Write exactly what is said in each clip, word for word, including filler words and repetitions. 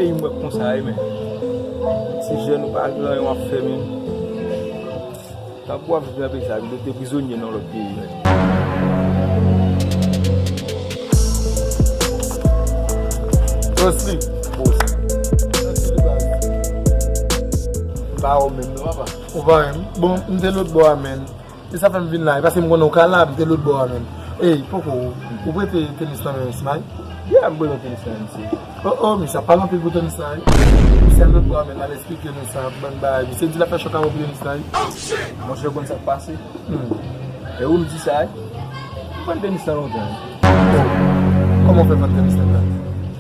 Peyi m wè konsa ye, men. Ti jèn ou pa gen anyen w ap fè, men. Tankou w ap viv nan peyi sa, vin te prizonye nan lòt peyi, men. Osli. Osli. M pa wè w menm non, papa. Ou pa wè m? Bon, m te lòt bò a, men. E sa fè m vin la, e paske m konnen w ka la, m te lòt bò a menm. Ey, poko, ou prete tenis nan men Smay? Yeah, m prete tenis nan men misye. Oh, oh, misye ap pale anpil pou tenis la, wi. Misye al lòt bò a menm, al eksplike nou sa, bann bagay. Misye di l ap fè chòk avè w pou tenis la, wi. Monchè, ou konn sa k pase? Hmm. E ou m di sa, wi. M vann tenis nan lontan, wi. Oh, kòman w fè vann tenis nan lontan?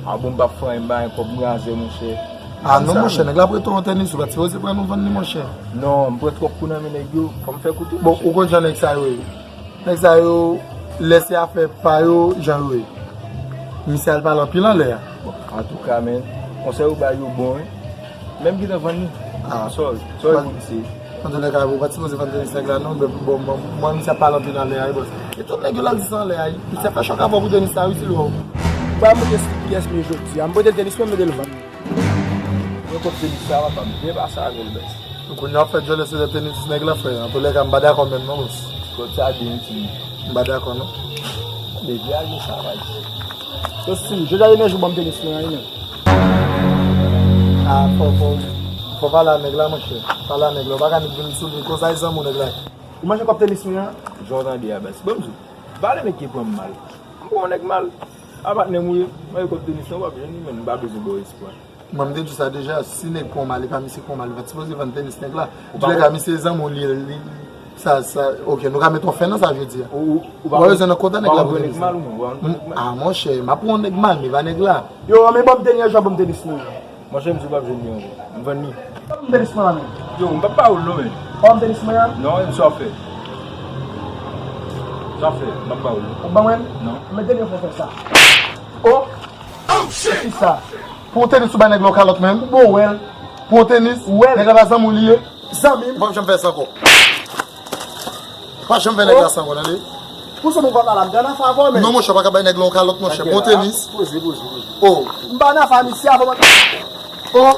A bon, m p ap fè anyen, m pa gen kòb, m razè, monchè. Ah non, monchè, nèg la prete w tenis, ou pa t sipoze pran nou vann li, monchè. Non, m pran twòp kou nan men nèg yo, fò m fè kout tou. Bon, ou konn jan nèg sa yo ye. Nèg sa yo, lè se afè pa yo, jan yo ye. Misye al pale anpil anlè a. Bon, antouka, men, konsèy ou bay yo bon, wi. Men m gentan vann li. Ah. Sorry, sorry pou misye. Antoulèka, ou pa t sipoze vann tenis nèg la, non, men bon, bon, mwen, misye ap pale anpil anlè a, wi, bòs. E tout nèg yo la di sa anlè a, wi. Misye ap fè chòk avè w pou tenis la, wi, di l wè w. Ba m montre sou pyès mwen jodi a. M pote tenis mwen, m mete l vann. Mwen kòb tenis sa, papa, m byen pase avè l, bès. Kounye a w ap fè djòlè sou tenis nèg la, frè. Antoulèka, m pa dakò menm, non, bòs. Kòb sa byen itil. M pa dakò, non. Depi a gen sa, pa di. Yo, si, jodi a, demen jou, ban m tenis mwen an, wi, menm. Ah, fò, fò, fò pale a nèg la, monchè. Pale a nèg la. Ou pa ka nèk vin sou li konsa, e zanmi w nèg la. Ou manje kòb tenis mwen an? Jan w tande a, bès. Ban m di w. Pale nèg ki pran m mal. M pran yon nèg mal. A patnè m ou ye. Manje kòb tenis lan, w ap jwenn li, men m pa bezwen ba w espwa. Mwen, m te di sa deja, si nèg pran w mal, e pa misye k pran w mal, li pa t sipoze vann tenis nèg la. Antoulèka, misye zanmi w li ye, li, sa, sa, ok, nou ka mete yon fen nan sa jodi a. Ou, ou, ou pa konn, ou pa konn pran nèg mal, ou, ou pa konn pran nèg mal. Ah, monchè, m ap pran yon nèg mal, men pa nèg la. Yo, men ban m tenis, ban m tenis mwen an. Monchè, m di w p ap jwenn li ankò. M vann li. Ban m tenis mwen an, men. Yo, m p ap ba ou l non, men. Ban m tenis mwen an. Non, sa w fè. Sa w fè, m p ap ba ou l non. Ou ban mwen l? Non. Men tenis mwen fè sa. Oh! Oh, shit! Ki sa? Pou tenis ou bay nèg la yon kalòt menm? Bon, wè l. Pou tenis? Wè l. Nèg la pa zanmi w li ye? Zanmi m. Ou p ap janm fè sa ankò. Pa janm fè nèg la sa ankò, tande? Pou sa mwen konn la, m te nan afè avè w, men. Non, monchè, pa ka bay nèg la yon kalòt, monchè. Bon tenis. Poze, poze, poze. Oh. M pa nan afè misye avè mwen. Oh.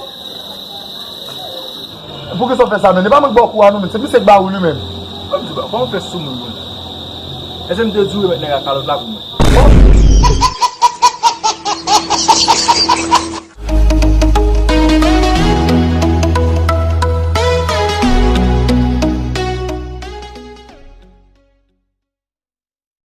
Poukisa w fè sa, men? E pa mwen k ba w kou a, non, men. Se misye k ba ou li menm. Kòm di ba, kòman w fè sou moun konsa? Èske m te di w remèt nèg la kalòt la pou mwen? Oh.